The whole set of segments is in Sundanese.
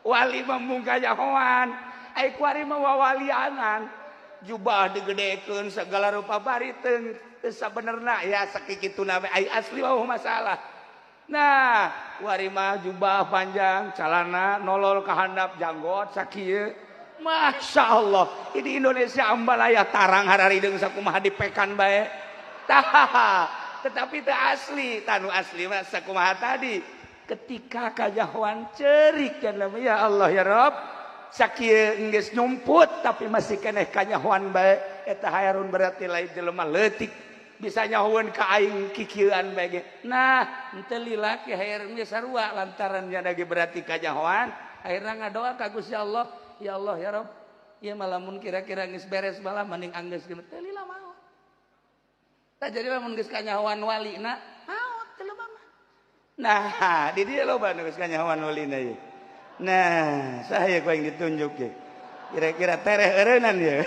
Wali mah mung kanyahoan, ai kuari mah wawalianan. Jubah digedekeun segala rupa bari teu sabenerna ya sakikituna we ai asli mah masalah. Nah, kuari mah jubah panjang, calana nolol ka handap, janggot sakieu. Masya Allah, ini Indonesia ambalaya tarang hararideung sakumaha dipekan bae. Tah, tetapi teu asli, tanu asli mah sakumaha tadi. Ketika kajahoan cerik ya Allah ya Rob, sakieu geus nyumput tapi masih keneh kanyahoan bae eta haerun berarti lain jelema leutik bisa nyahoeun ka aing kikieuan bae ge. Nah, henteu lila ki haerun ge sarua lantaran nya ge berarti kanyahoan, akhirna ngadoa ka Gusti Allah, ya Allah ya Rob, ieu mah lamun kira-kira geus beres malah mending anggeus ge teu lila maot. Tah jadi lamun geus kanyahoan walina maot jelema mah. Nah, di dia loba nu geus kanyahoan walina ieu. Nah, saya ku yang ditunjuk ya. Kira-kira tereh eureunnan ya.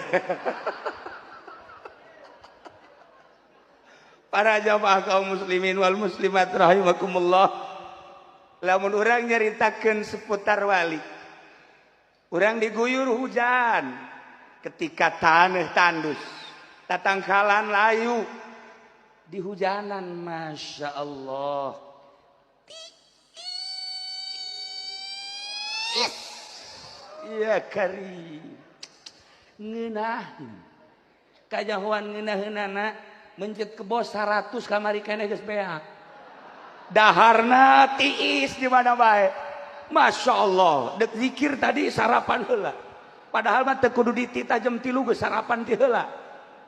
Para jamaah kaum muslimin wal muslimat rahimakumullah. Lamun urang nyaritakeun seputar wali. Urang diguyur hujan ketika taneuh tandus, tatangkalan layu di hujanan, Masya Allah. Iya kari ngeunaheun kajahoan ngeunaheunana mencet kebo 100 kamari keneh geus beak daharna tiis di mana bae. Masya Allah, dek zikir tadi sarapan heula padahal mah teu kudu dititah jam 3 geus sarapan ti heula.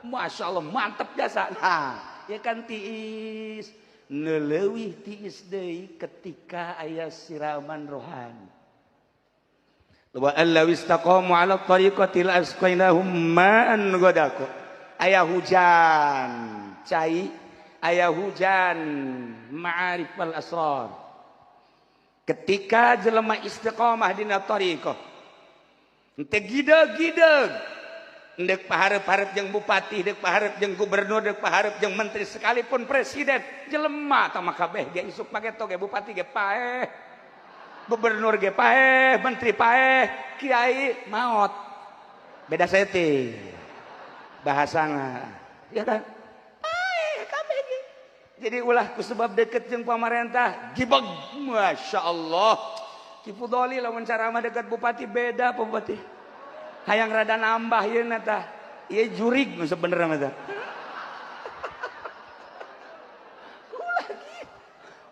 Masya Allah mantep jasa. Nah ya kan tiis neuleuwih tiis deui ketika aya siraman rohani. Wa allaw istaqamu ala tariqati la asqainahum ma'an ghadaqa. Aya hujan cai, aya hujan ma'arif wal asrar. Ketika jelema istiqamah dina tariqah, henteu gideg-gideg, ndek paharep-harep jeung bupati, ndek paharep jeung gubernur, ndek paharep jeung menteri sekalipun presiden, jelema tah mah kabeh ge isuk make toge bupati ge paeh, gubernur ge paeh, menteri paeh, kiai maot. Beda seti bahasana. Ya kan? Paeh kabeh ge. Jadi ulah ku sebab deket jeung pamarentah, gibeg. Masya Allah. Ki Fudoli lamun ceramah dekat bupati beda bupati. Hayang rada nambah ieu na tah. Ieu jurig nu sebenerna mah tah.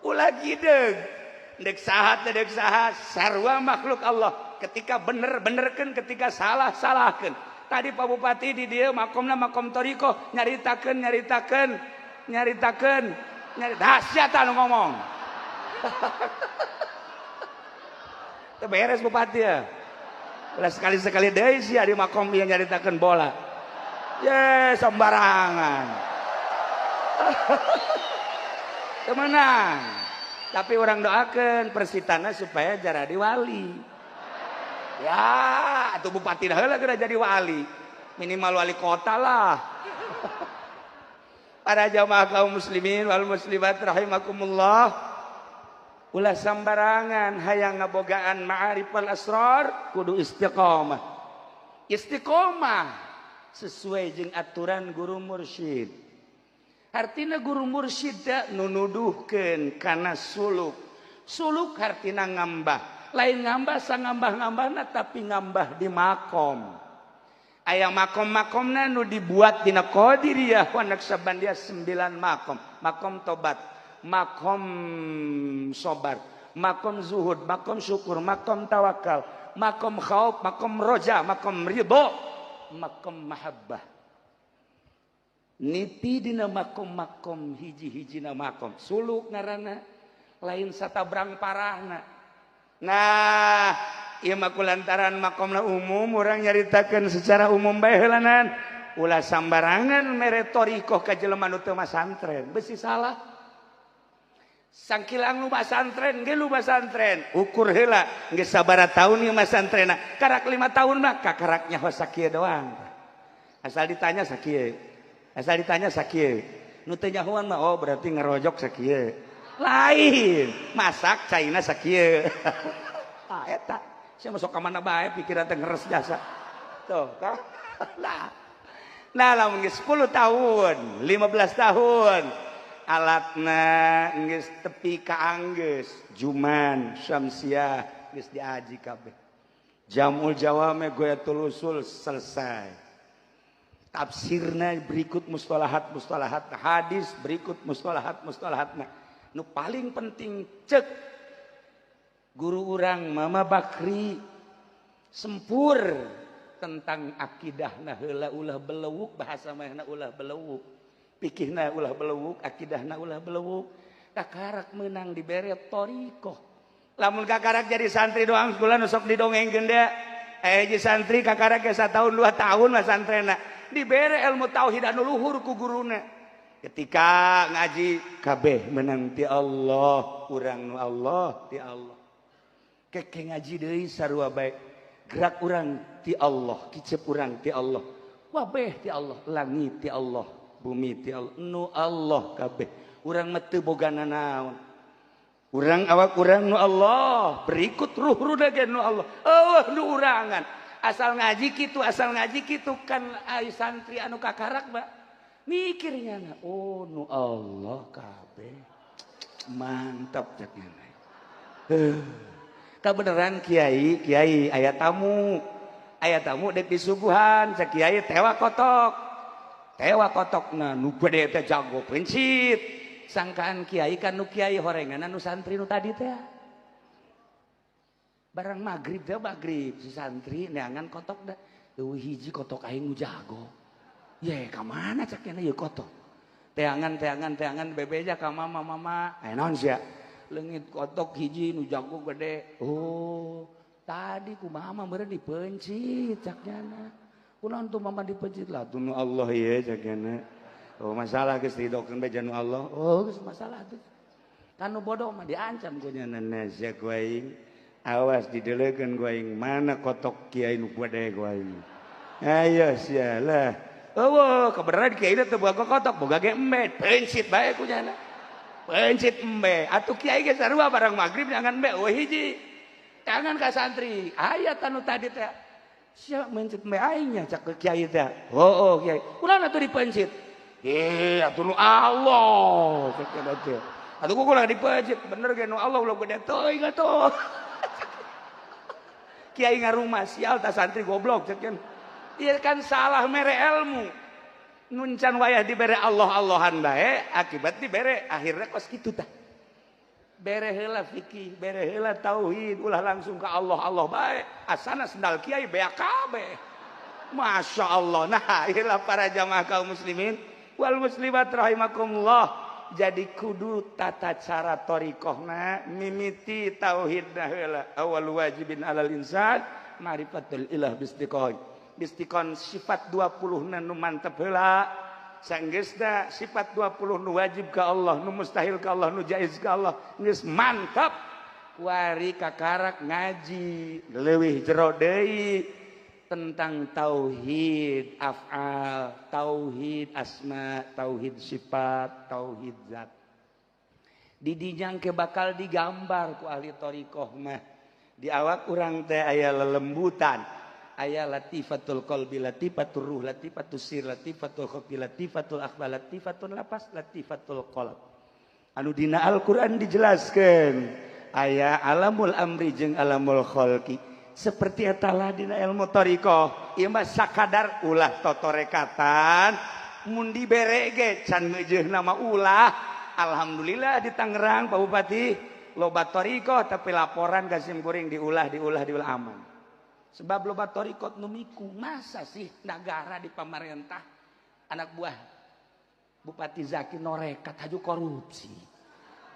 Ulah gideg. Dek saha teh dek saha sarua makhluk Allah. Ketika bener benerkeun, ketika salah salahkeun. Tadi Pak Bupati di dieu makomna makom thariqah nyaritakeun nyaritakeun nyaritakeun nyari dahsyat anu ngomong. Teu beres bupati ya. Ulah sekali-sekali deui sia di makom ieu nyaritakeun bola. Ye sembarangan. Teu meunang. Tapi orang doakan persitana supaya jadi wali. Ya, atau bupati dah heula geura jadi wali. Minimal wali kota lah. Para jamaah kaum muslimin wal muslimat rahimakumullah. Ulah sambarangan hayang ngabogaan ma'arif wal asrar kudu istiqomah. Istiqomah sesuai jeung aturan guru mursyid. Artina guru mursyid nu nuduhkeun kana suluk. Suluk hartina ngambah. Lain ngambah sangambah-ngambahna tapi ngambah di makom. Aya makom-makomna nu dibuat dina Qadiriyah wa Naqsyabandiyah 9 makom. Makom tobat, makom sobar, makom zuhud, makom syukur, makom tawakal, makom khauf, makom roja, makom ridho, makom mahabbah. Niti dina makom-makom hiji-hijina makom suluk ngaranna lain satabrang parahna. Nah, ieu mah kulantaran makomna umum urang nyaritakeun secara umum bae heulanan. Ulah sambarangan mere thariqah ka jelema nu teu masantren, besi salah. Sangkilang nu masantren ge lu masantren, ukur heula geus sabaraha taun ieu masantrena. Karak 5 tahun mah kakarak nyaho sakieu doang. Asal ditanya sakieu. Asal ditanya sakieu. Nu teu nyahoan mah oh berarti ngerojok sakieu. Lain masak caina sakieu. Ah, eta sia masuk ka mana bae, pikiran teh ngeres jasa tuh kah. Nah, lamun geus 10 tahun, 15 tahun, alatna geus tepi ka anggeus, juman syamsiah geus diaji kabeh, jamul jawame, goyatul usul selesai, tafsirna berikut mustalahat mustalahat, hadis berikut mustalahat mustalahatna. Nu paling penting, cek guru urang Mama Bakri, sempur tentang akidah. Nah, heula ulah belewuk, bahasa mana, ulah belewuk pikihna, ulah belewuk akidahna, ulah belewuk. Kakarak menang dibere thoriqoh. Lamun kakarak jadi santri doang, sekolah nu sok didongengkeun deh, jadi santri kakarak ge tahun 2 tahun mah santrena dibere ilmu tauhid anu luhur ku guruna. Ketika ngaji kabeh menang ti Allah, urang nu Allah ti Allah. Keke ngaji deui sarua bae, gerak urang ti Allah, kicep urang ti Allah, wabeh ti Allah, langit ti Allah, bumi ti Allah, nu Allah kabeh. Urang mah teu boga nanaon. Urang awak urang nu Allah, berikut ruh ruh ge nu Allah. Oh, nu urangan. Asal ngaji kitu, asal ngaji kitu kan ai santri anu kakarak ba mikirnya na, oh, nu Allah kabeh. Mantap cek nya. Kebenaran kiai, kiai aya tamu. Aya tamu dek disuguhan, cek kiai tewa kotok. Tewa kotok na nu gede teh jago pencit. Sangkaan kiai kan nu kiai horengan nu santri nu tadi teh. Barang maghrib teh, maghrib si santri neangan kotok dah. Eueuh hiji kotok aing nu jago. Ye, ka mana cek nya ieu kotok? Teangan, teangan, teangan, bebeja ka mama, mama. Eh, naon sia? Leungit kotok hiji nu jago gede. Oh, tadi ku mama meureun dipencit cak nyana. Kunaon tuh mama dipencit? Lah tuh nu Allah ye cak nyana. Oh, masalah geus didokeun bae nu Allah. Oh, geus masalah tuh. Kan nu bodoh mah diancam ku nyana, sia ku aing. Awas dideleukeun ku aing, mana kotok kiai nu gede ku aing. Ayo sia lah. Oh, kebenaran kiai teh boga kotok, boga ge embe, pencit bae ku nyana. Pencit embe. Atuh kiai ge sarua, barang maghrib jangan embe, eueuh hiji. Jangan ka santri. Aya tanu tadi teh. Sia mencit embe aingnya cak kiai teh. Oh, kiai. Kunaon atuh dipencit? Eh, atuh nu Allah cek teh. Atuh ku ulah dipencit, bener ge nu Allah ulah gede teuing atuh. Kiai ngarumah sial ta santri goblok cek. Iya kan salah mere ilmu. Nuncan wayah dibere Allah Allahan bae, akibat dibere akhirnya kos kitu tah. Bere heula fikih, bere heula tauhid, ulah langsung ke Allah Allah bae. Asana sendal kiai beak kabeh. Masya Allah. Nah, inilah para jamaah kaum muslimin wal muslimat rahimakumullah. Jadi kudu tata cara thoriqohna mimiti tauhidna heula. Awal wajibin alal insan ma'rifatul ilah bistiqon. Bistiqon sifat 20 nu mantep heula. Sanggeusna sifat 20 nu wajib ka Allah, nu mustahil ka Allah, nu jaiz ka Allah geus mantap. Kuari kakarak ngaji leuwih jero deui tentang tauhid af'al, tauhid asma, tauhid sifat, tauhid zat. Didinya ke bakal digambar ku ahli thoriqoh mah. Di awak urang teh aya lelembutan, aya latifatul qalbi, latifatul ruh, latifatul sir, latifatul khafi, latifatul akhfa, latifatul lapas, latifatul qalb. Anu dina Al-Qur'an dijelaskeun aya alamul amri jeung alamul khalqi. Seperti etalah dina ilmu thoriqoh. Ieu mah sakadar ulah totorekatan, mun dibere ge can meujeun nama ulah. Alhamdulillah di Tangerang, Pak Bupati, loba thoriqoh tapi laporan ka sim kuring diulah, diulah, diulah, aman. Sebab loba thoriqoh nu miku, masa sih negara di pamarentah anak buah Bupati Zaki norekat haju korupsi.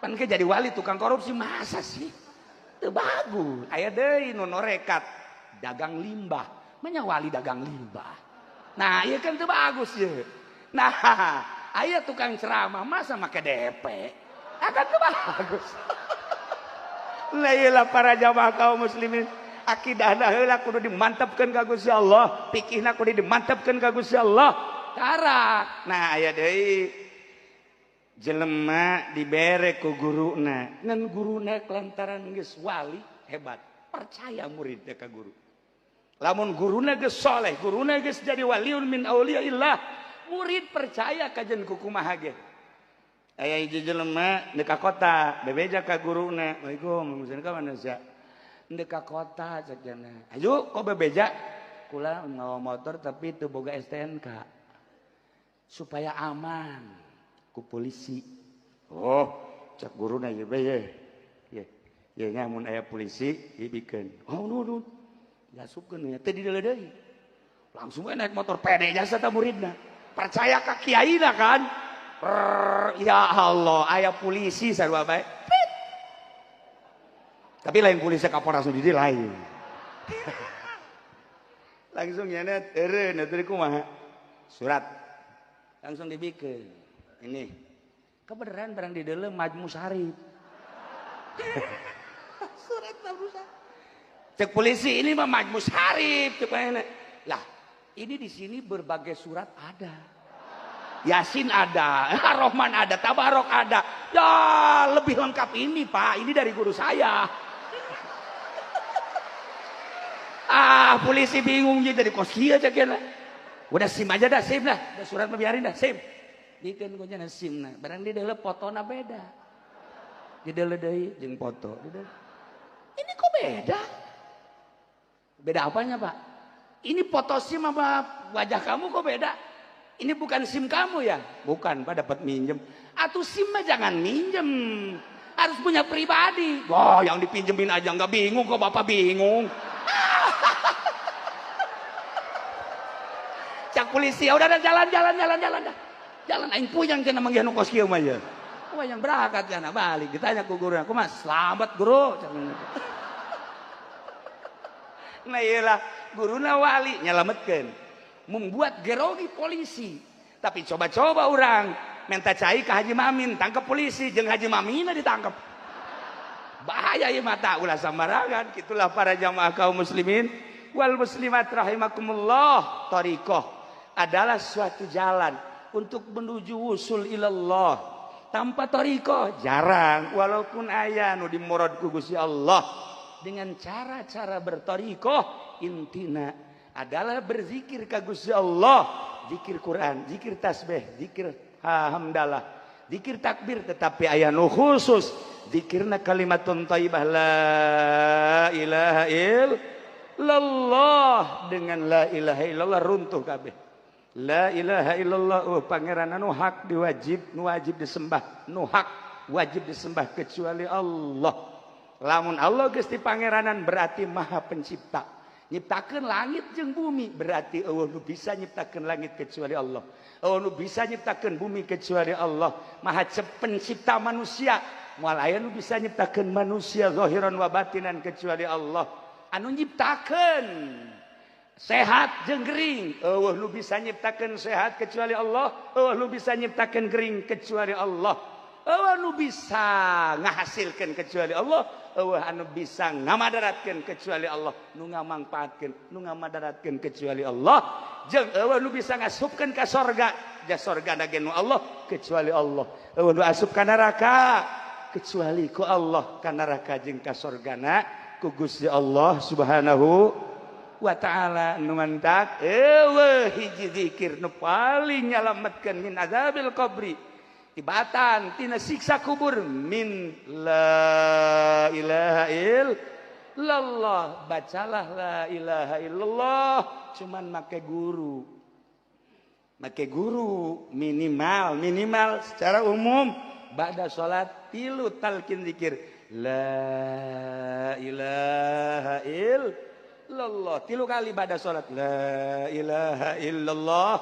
Pan ke jadi wali tukang korupsi, masa sih? Teu bagus. Aya deui nu norekat dagang limbah. Manya wali dagang limbah. Nah, ieu kan teu bagus ye. Nah, aya tukang ceramah masa make DP. Akan teu bagus. Lah ieu para jamaah kaum muslimin, akidahna heula kudu dimantapkeun ka Gusti Allah, fikihna kudu dimantapkeun ka Gusti Allah. Karak. Nah, aya deui Jelema dibere ku guruna, ngan guruna lantaran geus wali hebat, percaya muridnya ka guru. Lamun guruna geus soleh, guruna geus jadi waliun min auliyaillah, murid percaya kajen kukumaha ge. Aya hiji jelema deuk ka kota, bebeja ka guruna, "Waalaikum, ka mana sia?" "Deuk ka kota," cek jana. "Ayo kok bebeja?" "Kula mawa motor tapi teu boga STNK." Supaya aman ku polisi. "Oh," cek guruna, "ieu be ye. Ye, ye nya mun aya polisi dibikeun." "Oh, nuhun." Diasupkeun ya teu dideuleu deui. Langsung we naik motor pede jasa ta muridna. Percaya ka kiaina kan? Rrrr, ya Allah, aya polisi sarua bae. Tapi lain polisi Kapolres nu di lain. Langsung nyana eureun atuh kumaha? Surat. Langsung dibikeun. Ini. Kebenaran barang di dalam Majmu Sarip. Surat Majmu Sarip. Cek polisi ini mah Majmu Sarip cek. Lah, ini di sini berbagai surat ada. Yasin ada, Ar-Rahman ada, Tabarok ada. Ya, lebih lengkap ini, Pak. Ini dari guru saya. Ah, polisi bingung jadi kos kieu cek. Udah SIM aja dah, SIM dah. Udah surat mah biarin dah, SIM. Dikeun ku nya SIM na. Barang di dalam fotona beda. Di dalam deui jeung foto. Di. Ini kok beda? Beda apanya, Pak? Ini foto SIM sama wajah kamu kok beda? Ini bukan SIM kamu ya? Bukan, Pak, dapat minjem. Atau SIM mah jangan minjem. Harus punya pribadi. Wah, yang dipinjemin aja nggak bingung kok Bapak bingung. Cak polisi, ya udah jalan jalan jalan jalan dah. Jalan aing puyang cenah manggih nu kos kieu mah ya. Wah, yang berangkat cenah balik ditanya ku guru, "Kumaha? Selamat, guru." Nah, iyalah guruna wali nyelametkeun. Membuat gerogi polisi. Tapi coba-coba orang minta cai ke Haji Mamin, tangkap polisi, jeung Haji Mamina ditangkap. Bahaya ya mata ulah sambarangan. Itulah para jamaah kaum muslimin wal muslimat rahimakumullah. Thariqah adalah suatu jalan untuk menuju wusul ilallah. Tanpa thariqah jarang, walaupun aya nu dimurad ku Gusti Allah. Dengan cara-cara berthariqah intina adalah berzikir ka Gusti Allah, zikir Quran, zikir tasbih, zikir hamdalah, zikir takbir, tetapi aya nu khusus zikirna kalimatun thayyibah la ilaha illallah. Dengan la ilaha illallah runtuh kabeh. La ilaha illallah, oh pangeran anu hak diwajib, nu wajib disembah, nu hak wajib disembah kecuali Allah. Lamun Allah geus di pangeranan berarti maha pencipta. Nyiptakeun langit jeung bumi berarti eueuh nu bisa nyiptakeun langit kecuali Allah. Eueuh nu bisa nyiptakeun bumi kecuali Allah. Maha pencipta manusia, moal aya nu bisa nyiptakeun manusia zahiran wa batinan kecuali Allah. Anu nyiptakeun sehat jeung gering, eueuh nu bisa nyiptakeun sehat kecuali Allah. Eueuh nu bisa nyiptakeun gering kecuali Allah. Eueuh nu bisa ngahasilkeun kecuali Allah. Eueuh anu bisa ngamadaratkeun kecuali Allah, nu ngamangpaatkeun, nu ngamadaratkeun kecuali Allah. Jeung eueuh nu bisa ngasupkeun ka sorga, ja sorga ge nu Allah kecuali Allah. Eueuh nu asup ka neraka kecuali ku Allah, ka neraka jeung ka sorgana ku Gusti Allah Subhanahu wa ta'ala. Nu mantak eueuh hiji zikir nu paling nyalametkeun min azabil qabri, tibatan tina siksa kubur, min la ilaha illallah. Bacalah la ilaha illallah, cuman make guru, make guru minimal, minimal secara umum ba'da salat tilu talqin zikir la ilaha illallah tilu kali ba'da salat la ilaha illallah,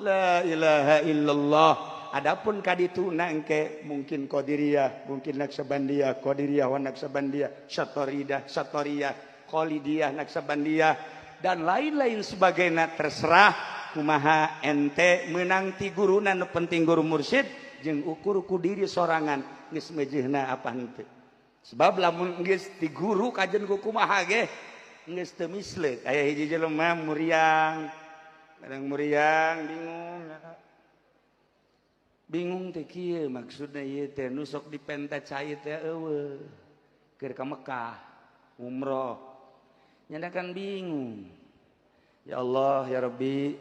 la ilaha illallah. Adapun kaditu nangke mungkin Qadiriyah, mungkin Naqsyabandiyah, Qadiriyah wa Naqsyabandiyah, Syataridah, Syatariyah, Khalidiyah, Naqsyabandiyah, dan lain-lain sebagainya, terserah kumaha ente menang ti guruna. Nu penting guru mursyid jeung ukur ku diri sorangan geus mejeuhna apa henteu. Sebab lamun geus ti guru kajen ku kumaha ge geus teu misleuk. Aya hiji jelema muriang, kadang muriang bingung. Bingung teh kieu maksudna ieu teh nu sok dipenta cai teh eueuh. Keur ka Mekah umroh. Nyana kan bingung. Ya Allah ya Rabbi,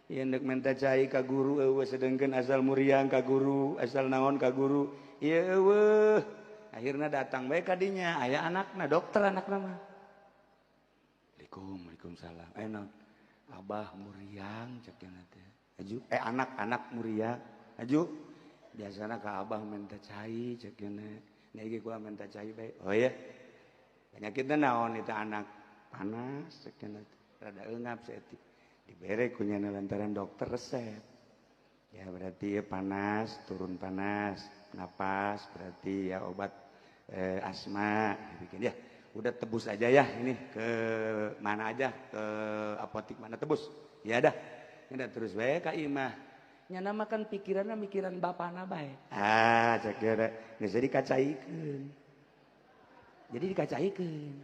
ieu deuk menta cai ka guru eueuh sedengkeun asal muriang ka guru, asal naon ka guru. Ieu eueuh. Akhirna datang bae ka dinya, aya anakna, dokter anakna mah. Assalamualaikum, waalaikumsalam. Eh naon? Abah muriang cek teh. Aju, anak-anak muriang. Aju, biasana ka abah minta cai cek nya. Ge kula minta cai bae. Oh iya. Penyakitna naon itu anak? Panas cek teh. Rada eungap saeutik. Dibere ku nyana lantaran dokter resep. Ya berarti ya panas, turun panas, napas berarti ya obat asma dibikin ya. Udah tebus aja ya ini ke mana aja, ke apotik mana tebus. Ya dah. Udah terus bae ka imah. Nyana makan pikiranna mikiran bapana bae. Ah, cek geura geus jadi kacaikeun. Jadi dikacaikeun.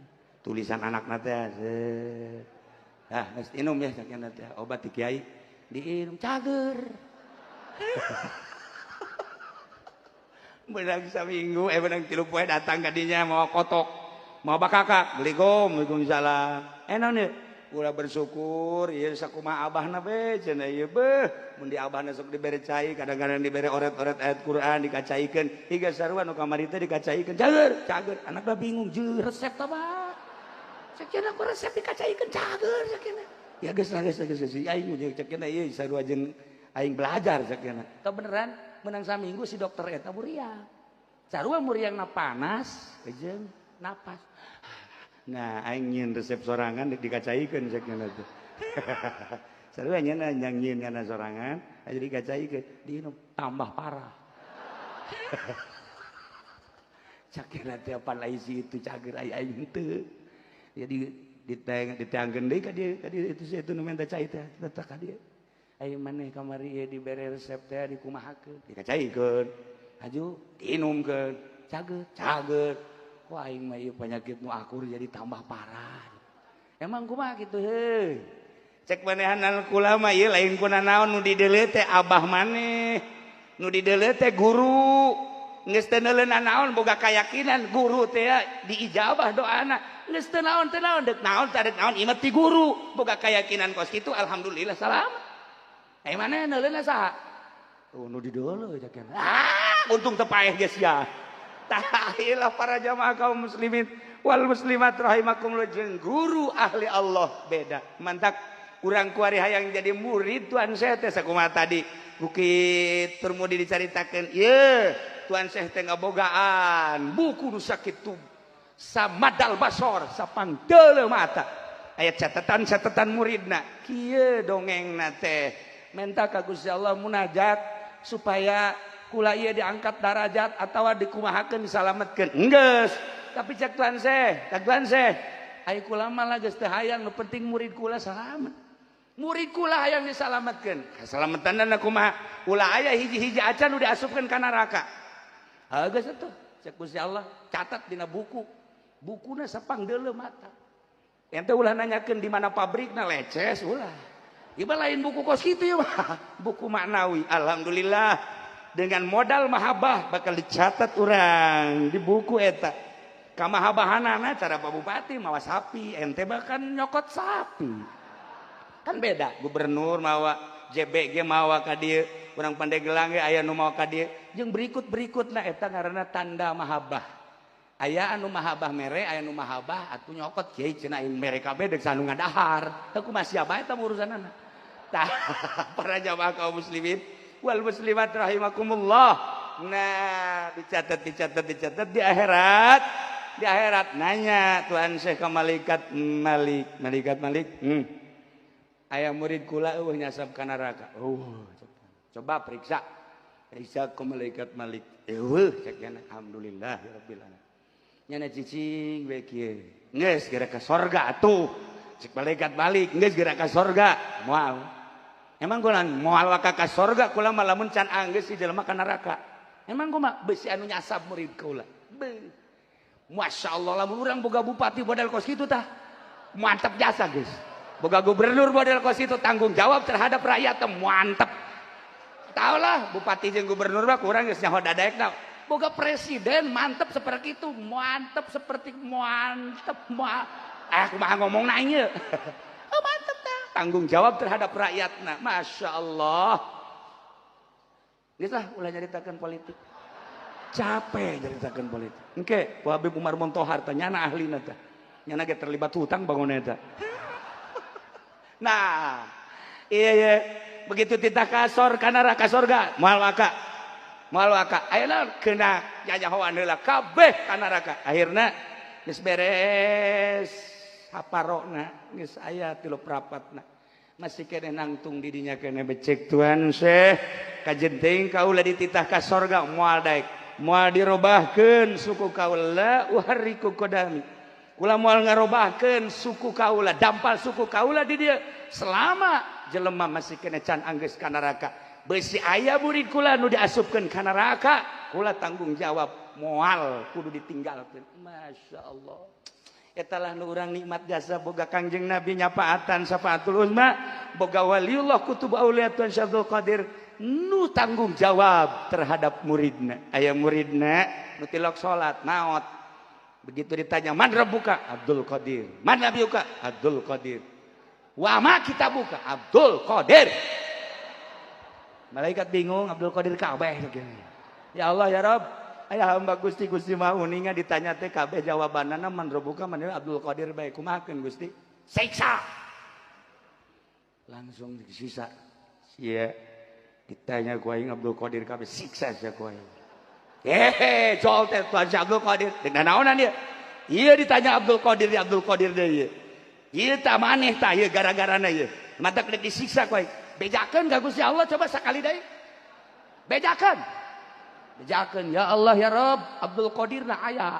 Tulisan anakna teh. Ah, geus inum ya cek teh obat ti kiai. Diinum cager. Benang saminggu benang 3 poe datang ka dinya mawa kotok. Mau bakakak, Assalamualaikum, waalaikumsalam. Naon ieu? Ulah bersyukur, ieu sakumaha abahna be cenah ieu beuh. Mun di abahna sok dibere cai, kadang-kadang dibere oret-oret ayat Quran dikacaikeun, higa sarua nu kamari teh dikacaikeun. Cager, cager. Anakna bingung, jeuh resep tah bah. Sakeuna ku resep dikacaikeun cager sakeuna. Ya geus lah geus geus aing jeung sakeuna ieu sarua jeung aing belajar sakeuna. Tah beneran menang saminggu si dokter eta muriang. Sarua muriangna panas jeung napas. Nah, aing nyieun resep sorangan dikacaikeun sakeuna teh. Sarua nya nyieun kana sorangan, jadi dikacaikeun, diinum tambah parah. Sakeuna teh apan lain si itu cager ai aing henteu. Jadi ditangkeun deui ka dieu itu si itu nu minta cai teh, teteh ka dieu. Aing maneh kamari ieu dibere resep teh dikumahakeun, dikacaikeun. Aju diinumkeun, cager, cager. Kok aing mah ieu penyakit nu akur jadi tambah parah. Emang kumaha kitu heuh. Cek manehanan kula mah ieu lain kuna naon nu dideuleu teh abah maneh. Nu dideuleu teh guru. Geus teu neuleuna naon boga kayakinan guru teh diijabah doana. Geus teu naon teu naon deuk naon teh deuk naon ieu mah ti guru. Boga kayakinan kos kitu alhamdulillah salamat. Eh maneh neuleuna saha? Oh nu dideuleu cek. Ah untung teu paeh geus ya. Tahilah para jamaah kaum muslimin wal muslimat rahimakumullah jeung guru ahli Allah beda. Mantak urang kuari hayang jadi murid Tuan Syekh teh sakumaha tadi Bukit Turmudi dicaritakeun ieu Tuan Syekh teh ngabogaan buku nu sakitu samadal basor sapangdeuleu mata aya catatan-catatan muridna kieu dongengna teh menta ka Gusti Allah munajat supaya kula ieu diangkat darajat atawa dikumahakeun disalametkeun enggeus tapi cek Tuan Syekh cek Tuan Syekh ai kula mah lah geus teu hayang nu penting murid kula salamet murid kula hayang disalametkeun kasalametanna kumaha ulah aya hiji-hiji acan nu diasupkeun ka neraka heuh geus atuh cek Gusti Allah catat dina buku bukuna sapangdeuleu mata ente ulah nanyakeun di mana pabrikna leces ulah ieu lain buku kos kitu ieu mah buku maknawi alhamdulillah dengan modal mahabbah bakal dicatat urang di buku eta kamahabahanana cara Pak Bupati mawa sapi ente bahkan nyokot sapi kan beda gubernur mawa JBG mawa ka dieu urang Pandeglang ge aya nu mawa ka dieu jeung berikut-berikutna eta ngaranna tanda mahabbah aya anu mahabbah mere aya nu mahabbah atuh nyokot kiai cenah aing mere kabeh deuk sanu ngadahar teu kumaha sia bae eta urusanana tah para jamaah kaum muslimin wal muslimat rahimakumullah. Nah, dicatat dicatat dicatat di akhirat. Di akhirat nanya Tuhan Syekh ka malaikat Malik, malaikat Malik. Aya murid kula eueuh nyasab ka neraka. Coba periksa. Periksa ke malaikat Malik. Eueuh cek nya alhamdulillah ya rabbil alamin. Nyana cicing we kieu. Geus geura ka sorga atuh. Cek malaikat Malik, geus geura ka sorga. Moal. Emang kula moal waka ka sorga kula mah lamun can anggeus si jelema ka neraka. Emang kumaha beusi anu nyasab murid kula. Beuh. Masya Allah lamun urang boga bupati model kos kitu tah. Mantap jasa geus. Boga gubernur model kos kitu tanggung jawab terhadap rakyat teh mantap. Tahu lah bupati jeung gubernur mah kurang geus nyaho dadaekna. Boga presiden mantep seperti itu, mantep seperti mantep kumaha ngomongna ieu. Oh mantep tah. Tanggung jawab terhadap rakyatna. Masya Allah. Geus lah ulah nyaritakeun politik. Capek nyaritakeun politik. Engke ku Habib Umar Montohar teh nyana ahlina teh. Nyana ge terlibat hutang bangun eta. Nah, iya iya begitu titah kasor ka neraka sorga moal waka. Moal waka. Ayeuna kena nyanyahoan heula kabeh ka neraka. Akhirna geus beres saparona geus aya 3 prapatna. Masih kene nangtung di dinya kene becek Tuhan Syekh kajen teuing kaula dititah ka sorga moal daek. Moal dirobahkeun suku kaula uharriku qadami. Kula moal ngarobahkeun suku kaula, dampal suku kaula di dieu selama jelema masih kene can anggeus ka neraka. Beusi aya murid kula nu diasupkeun ka neraka, kula tanggung jawab moal kudu ditinggalkeun. Masya Allah. Etalah nu urang nikmat jasa boga Kangjeng Nabi nyapaatan syafaatul uzma, boga waliullah kutub aulia Tuhan Syekh Abdul Qadir nu tanggung jawab terhadap muridna. Aya muridna nu tilok salat maot. Begitu ditanya man rabbuka? Abdul Qadir. Man nabiyuka? Abdul Qadir. Wa ma kitabuka? Abdul Qadir. Malaikat bingung, Abdul Qadir kabeh. Ya Allah ya Rabb, aya hamba Gusti Gusti mah uninga ditanya teh kabeh jawabanana man rabbuka man Abdul Qadir bae kumahakeun Gusti? Siksa. Langsung disiksa. Sia ditanya ku aing Abdul Qadir kabeh siksa sia ku aing. Hehe, jol teh Tuhan si Abdul Qadir. Dengan naonan dia? Iya ditanya Abdul Qadir, Abdul Qadir deui ieu. Ieu tah maneh tah ieu gara-garana ieu. Matak rek disiksa ku aing. Bejakeun ka Gusti Allah coba sakali deui. Bejakeun. Bejakeun ya Allah ya Rabb, Abdul Qadir na aya.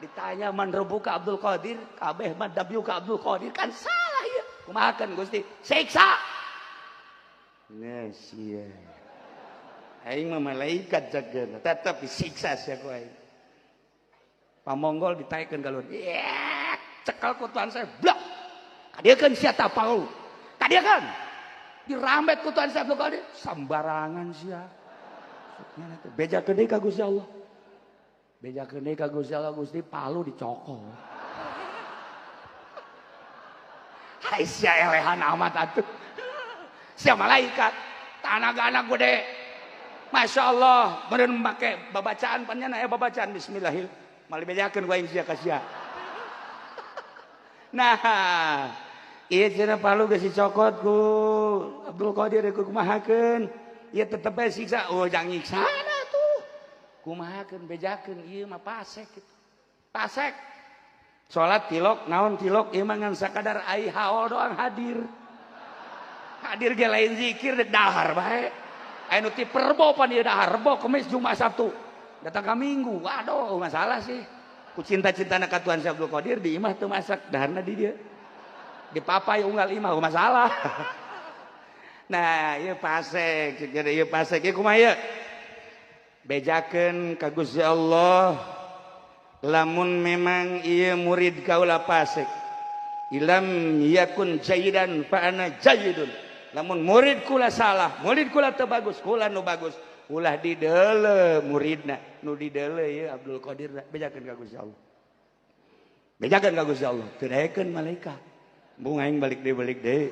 Ditanya man rabbuka Abdul Qadir, kabeh man nabiyuka Abdul Qadir kan salah ieu. Kumahakeun Gusti? Siksa. Nah, sia. Aing mah malaikat jageuna, tetep disiksa sia ku aing. Pamonggol ditaekeun ka luhur. Yek, cekel ku Tuhan saya, blok. Kadieukeun sia tah paul. Kadieukeun. Dirambet ku Tuhan saya Abdul Qadir, sambarangan sia. Bejakeun deui ka Gusti Allah. Bejakeun deui ka Gusti Allah, Gusti palu dicokot. Hai sia elehan amat atuh. Sia malaikat, tanaga anak gede. Masya Allah, meureun make babacaan panjana aya babacaan bismillahil. Malah bejakeun ku aing sia ka sia. Nah, ieu cenah palu geus dicokot ku Abdul Qadir ku kumahakeun. Ieu tetep bae siksa. Oh, jang nyiksana tuh. Kumahakeun bejakeun ieu mah pasek kitu. Pasek. Salat tilok naon tilok ieu mah ngan sakadar ai haol doang hadir. Hadir ge lain zikir dek dahar bae. Aya nu ti Perbo pan ieu dahar Rebo Kemis Jumat Sabtu. Datang ka Minggu. Waduh, masalah sih. Ku cinta-cintana ka Tuhan Syekh Abdul Qadir di imah teu masak daharna di dieu. Dipapai unggal imah masalah. Nah, ieu pasek, jadi ieu pasek ieu kumaha ieu? Bejakeun ka Gusti Allah lamun memang ieu murid kaula pasek. Ilam yakun jayidan fa ana jayidun. Lamun murid kula salah, murid kula teu bagus, kula nu bagus. Ulah dideule muridna, nu dideule ieu Abdul Qadir bejakeun ka Gusti Allah. Bejakeun ka Gusti Allah, teu daekeun malaikat. Bung aing balik deui.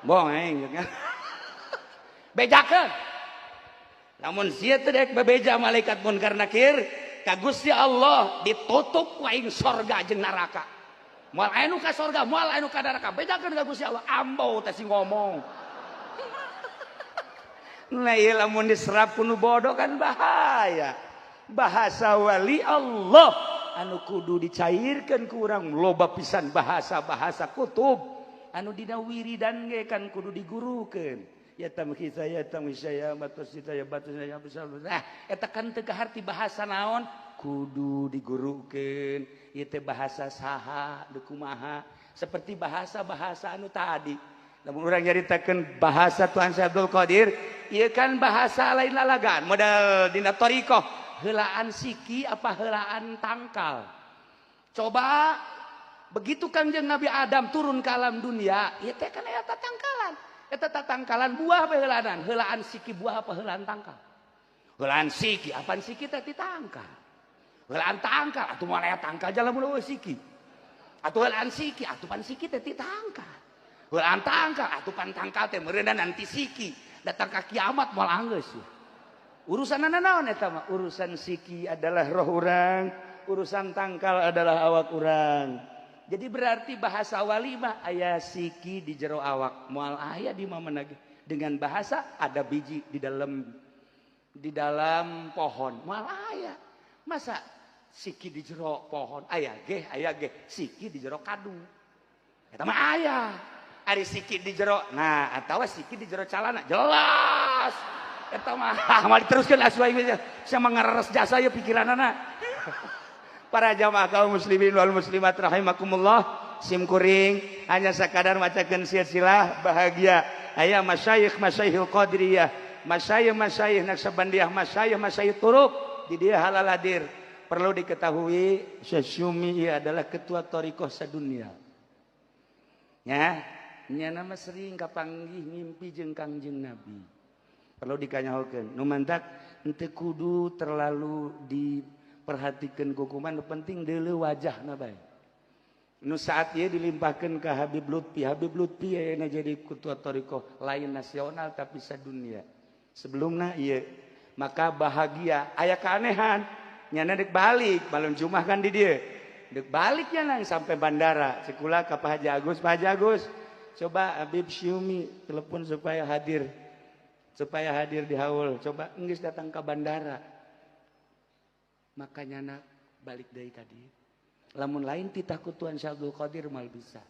Bong aing. Bejakeun. Lamun sia teu daek bebeja malaikat munkar nakir, ka Gusti Allah ditutup ku aing sorga jeung neraka. Moal aya nu ka sorga, moal aya nu ka neraka. Bejakeun ka Gusti Allah, ambo teh sing ngomong. Nah, ieu lamun diserap ku nu bodoh kan bahaya. Bahasa wali Allah anu kudu dicairkeun ku urang loba pisan bahasa-bahasa kutub anu dina wiridan ge kan kudu digurukeun. Ya tamkhisa ya tamkhisa ya batus ya batus ya besar. Nah, eta kan teu kaharti bahasa naon kudu digurukeun. Ieu teh bahasa saha, deuk kumaha, seperti bahasa-bahasa anu tadi. Lamun urang nyaritakeun bahasa Tuhan Syekh Abdul Qadir, ieu kan bahasa lain lalagan, modal dina thariqah, heulaan siki apa heulaan tangkal. Coba Begitu Kangjeng Nabi Adam turun ke alam dunia, ieu teh kan aya tatangkalan. Eta tatangkalan buah apa heulaan? Heulaan siki buah apa heulaan tangkal? Heulaan siki, apaan siki teh ti tangkal. Heulaan tangkal atuh moal aya tangkal jalan mun eueuh siki. Atuh heulaan siki, atuh pan siki teh ti tangkal. Heulaan tangkal, atuh pan tangkal teh meureunna nanti siki. Datang ka kiamat moal anggeus. Urusanna naon eta mah? Urusan siki adalah roh urang, urusan tangkal adalah awak urang. Jadi berarti bahasa wali mah aya siki di jero awak, moal aya di mana ge. Dengan bahasa ada biji di dalam pohon, moal aya. Masa siki di jero pohon aya ge siki di jero kadu. Eta mah aya. Ari siki di jero, nah atawa siki di jero calana jelas. Eta mah moal diteruskeun asuh aing sia ngareres jasa ye pikiranana. Para jamaah kaum muslimin wal muslimat rahimakumullah, sim kuring hanya sakadar macakeun silsilah bahagia. Aya masyayikh masyayikhul qadiriyah, masyayikh masyayikh Naqsyabandiyah, masyayikh masyayikh turuq di dia halal hadir. Perlu diketahui Syekh Syumi ia adalah ketua thariqah sadunia. Ya, nya nama sering kapanggih ngimpi jeung Kangjeng Nabi. Perlu dikanyahokeun. Nu mantak henteu kudu terlalu diperhatikan hukuman, nu penting deuleu wajahna bae. Nu saat ieu dilimpahkeun ka Habib Lutfi, Habib Lutfi ayeuna jadi ketua thariqah lain nasional tapi sadunia. Sebelumna ieu maka bahagia aya keanehan nyana dek balik balon jumah kan di dieu. Dek balik nya nang sampai bandara sekula ka Pak Haji Agus, Pak Haji Agus coba Habib Syumi telepon supaya hadir di haul, coba enggeus datang ke bandara. Makanya nak balik dari tadi lamun lain titah ku Tuan Syekh Abdul Qadir mal bisa.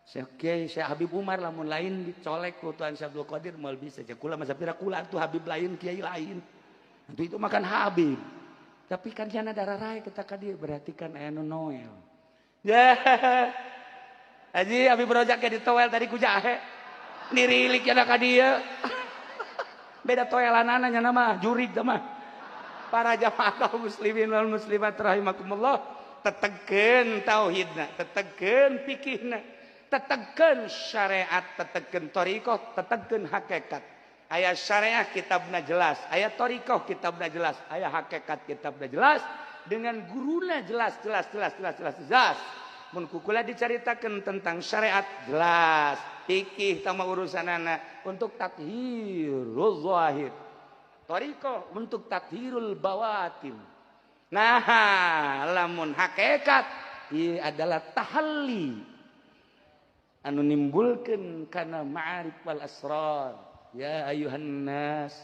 Syekh Kiai Syekh Habib Umar lamun lain dicolek ku Tuan Syekh Abdul Qadir mal bisa. Cek kula masa pira kula tuh Habib lain kiai lain. Itu itu makan Habib. Tapi kan jana darah raya kita ka dieu berarti kan aya nu Noel. Ya. Haji Habib Rojak ke ditoel tadi ku jahe. Nirilik jana ka dieu. Beda toelanana nya mah jurig teh mah. Para jamaah kaum muslimin wal muslimat rahimakumullah, tetegkeun tauhidna, tetegkeun fikihna, tetegkeun syariat, tetegkeun thariqah, tetegkeun hakikat. Aya syariah kitabna jelas, aya thariqah kitabna jelas, aya hakikat kitabna jelas, dengan guruna jelas jelas jelas jelas jelas jelas. Mun kukula dicaritakeun tentang syariat jelas, fikih tama urusanana untuk tathirul zahir. Thariqah untuk tathirul bawatin. Nah, lamun hakikat ieu adalah tahalli anu nimbulkeun kana ma'arif wal asrar. Ya ayuhan nas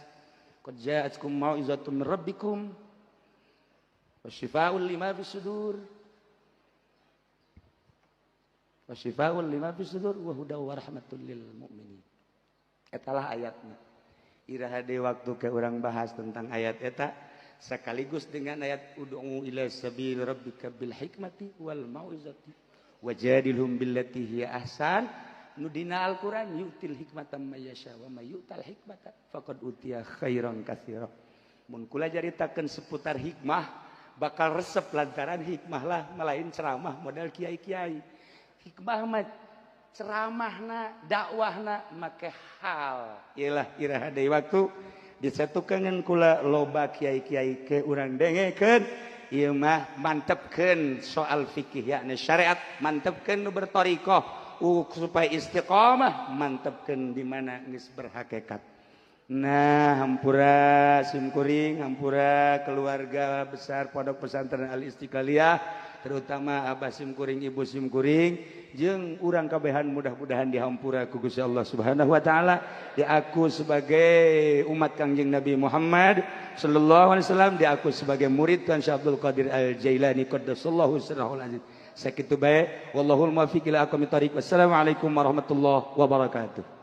qad ja'atkum mau'izatun min rabbikum wa syifaa'un lima fis sudur wa syifaa'un lima fis sudur wa hudaw wa rahmatul lil mu'minin. Etalah ayatnya. Iraha deui waktu ke urang bahas tentang ayat eta sekaligus dengan ayat ud'u ila sabil rabbika bil hikmati wal mau'izati wajadilhum billati hiya ahsan. Nu dina Al-Qur'an yu'til hikmata may yasha wa may yu'tal hikmata faqad utiya khairan katsira. Mun kula caritakeun seputar hikmah bakal resep lantaran hikmah lah melain ceramah model kiai-kiai. Hikmah mah ceramahna dakwahna make hal. Iyalah iraha deui waktu disatukeun kula loba kiai-kiai ke urang dengekeun ieu mah mantepkeun soal fikih yakni syariat, mantepkeun nu berthariqah supaya istiqomah, mantepkeun di mana geus berhakikat. Nah, hampura simkuring, hampura keluarga besar Pondok Pesantren Al Istiqlaliyah, terutama abah simkuring, ibu simkuring, jeung urang kabehan mudah-mudahan dihampura ku Gusti Allah Subhanahu wa taala. Diaku sebagai umat Kangjeng Nabi Muhammad sallallahu alaihi wasallam, diaku sebagai murid Tuan Syekh Abdul Qadir Al Jailani qaddasallahu sirrahul aziz. Sakitu bae, wallahul muwaffiq ila aqwamit thariq. Wassalamualaikum warahmatullahi wabarakatuh.